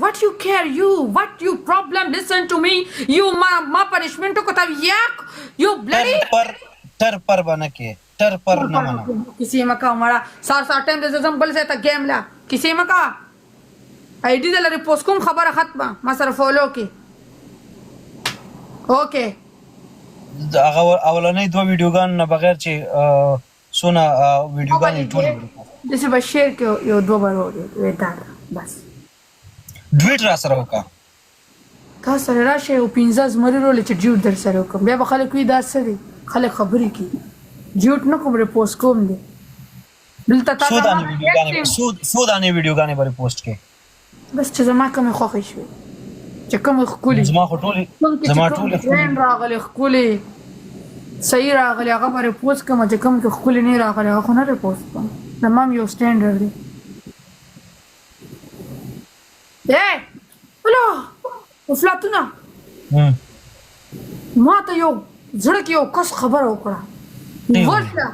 What you care you what you problem listen to me you ما ما punishment کو تا یک you ټر bloody پر ټر پر به نه کې ټر پر نه منم. کسی مکا مړه سار سار ټایم د زم بل ځای ته ګیم لا کسی مکا ایډي د لري پوسټ کوم خبره ختمه ما سره فالو کې اوکې. هغه اولنۍ دوه ویډیوګانو نه بغیر چې څونه ویډیوګانې ټولې داسې به شیر کې یو دوه به وې دا بس. ډویټ را سره وکړه. تا سره راشه یو پنځه زمري رولې چې ډیوټ در سره وکړم بیا به خلک وي دا څه دی خلک خبرې کوي ډیوټ نه کوم ریپوسټ کوم دی دلته تا څو دانې ویډیوګانې څو دانې ویډیوګانې به ریپوسټ کې؟ بس چې زما کومې خوښې شوې چې کومې ښکلي زما خو ټولې زما ټولې ښکلي راغلي ښکلي صحیح راغلي هغه به ریپوسټ کوم چې کوم کې ښکلي نه راغلي هغه خو نه ریپوسټ کوم زما هم یو سټنډرډ دی. اے ولا افلاطونه ما ته یو زړه کې یو کس خبره وکړه ورشه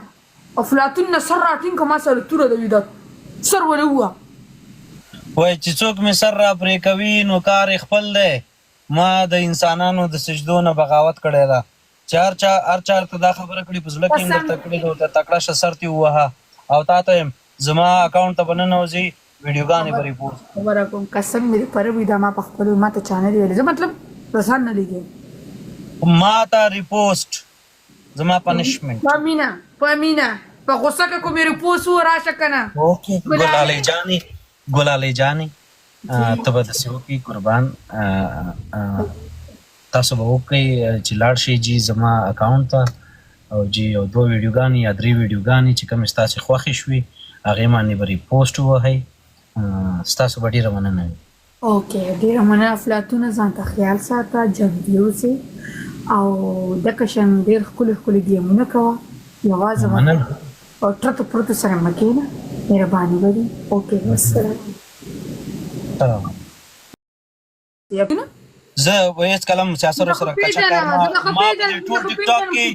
افلاطون نه سر راټینګ که ما سره توره د وي دا سر ولې ووه. وایي چې څوک مې سر را پرې کوي نو کار یې خپل دی، ما د انسانانو د سجدو نه بغاوت کړی ده. چې هر چا هر چا ته دا خبره کړې په زړه کې هم درته کړې ده ورته تکړه شه سر ترې ووهه او تا ته یم زما اکاونټ ته به ننوځي ویډیوګانې به ریپوسټ کړي. خبره کوم قسم مې دې په رب وي دا ما په خپل ما ته چا نه دي ویلي زه مطلب د ځان نه لګیم. ما ته ریپوسټ زما پنشمنټ. په مینه په مینه په غوسه که کومې ریپوس وو راشه کنه. اوکې ګلالۍ جانې ګلالۍ جانې ته به داسې وکړي قربان تاسو به وکړئ چې لاړ شئ جی زما اکاونټ ته او جی یو دوه ویډیوګانې یا درې ویډیوګانې چې کومې ستاسو خوښې شوې هغې باندې به ریپوسټ ووهئ ستاسو به ډیره مننه وي. اوکې ډیره مننه افلاطونه ځان ته خیال ساته ژوندی اوسې او دکه شان ډیر ښکلي ښکلي ګیمونه کوه یوازې مه مننه. او ټرتو پرتو سره مه کینه مهرباني به وي اوکې والسلام. سلام. زه به هیڅ کله هم سیاسرو سره کچه کار ما ما په دې ټول ټیک ټاک کې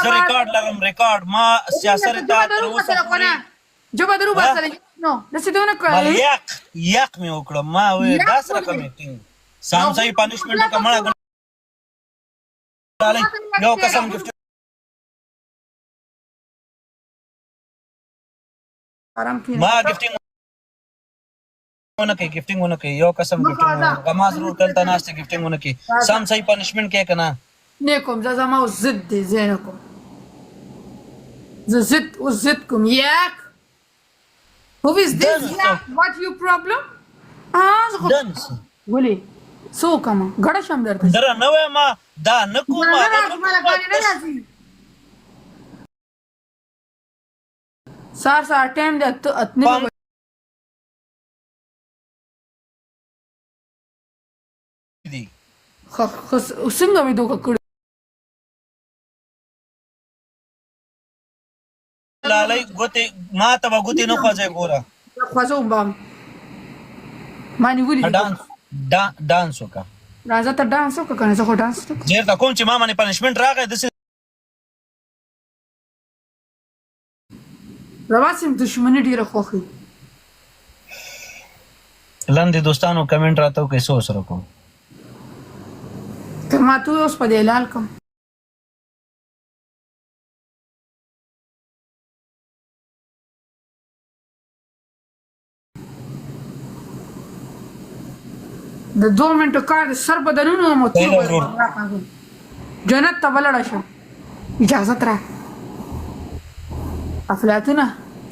زه ریکارډ لرم ریکارډ ما سیاسر ته تر اوسه پورې ژبه درو باسره نو داسې دې ونه کړل یق یق مې وکړه ما وې دا سره کوم اکټینګ سم صحیح پنشمنټ وکړه مړه ګلالۍ یو قسم ګفټ ما ګفټینګ ونه کوي ګفټینګ ونه کوي یو قسم ګفټینګ غماز ورور دلته ناست ګفټینګ ونه کوي سم صحیح پنشمنټ کې کنه نه کوم زه زما اوس ضد دی زه نه کوم زه ضد اوس ضد کوم یاک Who is this yak what your problem ها زه خو ولې څه وکړم ګړه شم درته دره نه وایم دا نه کوم نه راځي ملګری نه راځي سار سار ټایم دی اتنه دي. خه خه څنګه مې دوکه کړی. لالۍ ګوتې ما ته به ګوتې نه خوځې ګوره. خوځوم به هم ما نیولي دي. ډانس ډانس وکړه. راځه ته ډانس وکړه کنه زه خو ډانس نه کوم. چېرته کوم چې ما باندې پنشمنټ راغی داسې. زما سم دښمني ډیره خوښي. لندې دوستانو کمنټ راته وکړئ څه ورسره کوم. ته ما ته اوس په دې لال کوم. د دوه منټو کار د سر بدلونو مو تور جنت ته ولاړ شم اجازه ترا افلاطونه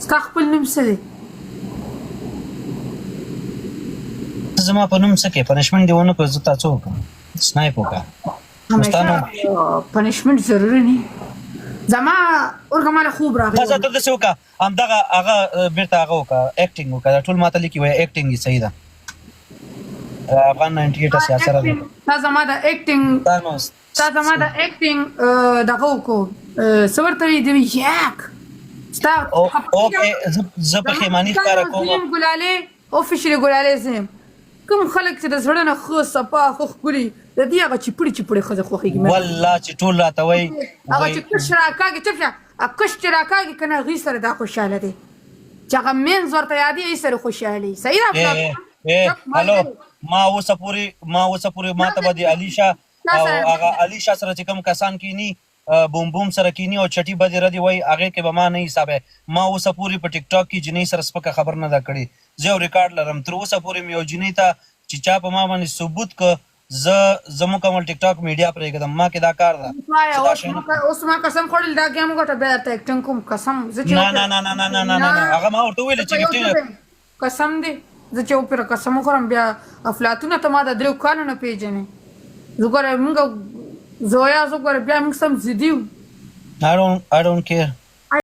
ستا خپل نوم څه دی؟ زما په نوم څه کې پنشمنټ دی ونه کړ زه تا څه وکړم سنایپ وکړه همیشه پنشمنټ ضروري نه زما ورګه مال خوب راغی زه ته داسې وکړه همدغه هغه بیرته هغه وکړه اکټینګ وکړه دا ټول ماته لیکي وایي اکټینګ یې صحیح ده افغان 98 سیاسره ده تا زما د اکټینګ تا زما د اکټینګ دغه وکړو څه ورته وي دی یاک ستا اوکې زه پښیماني ښکاره کوم ګلالې اوفیشلي ګلالۍ زه یم کوم خلک چې د زړه نه ښه صفا ښه ښکلي د دې هغه چپړي چپړي ښځه خوښېږي والله چې ټول راته وایي هغه چې کش راکاږي چپ شه کش چې راکاږي که نه هغوی سره دا خوشحاله دی چې هغه مینځ ورته یادي هغوی سره خوشحالي صحیح ده هلو ما اوسه پورې ما اوسه پورې ما ته به د علي شاه او هغه علي شاه سره چې کوم کسان کینی، بوم بوم سره کینی او چټي بدې ردې وایي، هغې کې به ما نه حسابوې. ما اوسه پورې په ټیک ټاک کې جینۍ سره سپکه خبره نه ده کړې. زه یو ریکارډ لرم، تر اوسه پورې مې یو جینۍ ته چې چا په ما باندې ثبوت که، زه مکمل ټیک ټاک میډیا پرېږدم. ما کې دا کار ده. زه دا شی نه کوم. اوس ما قسم خوړل، دا ګیم وګټه، بیا درته اکټینګ کوم. قسم زه چې نه نه نه نه نه نه نه نه، هغه ما ورته وویل چې ګفټینګ. قسم دی، زه چې وپیره قسم وخورم، بیا افلاطونه ته ما د 3 کالو نه پیژنې. زه ګوره موږ زویا، زه ګوره بیا موږ سم ضدي یو. I don't care.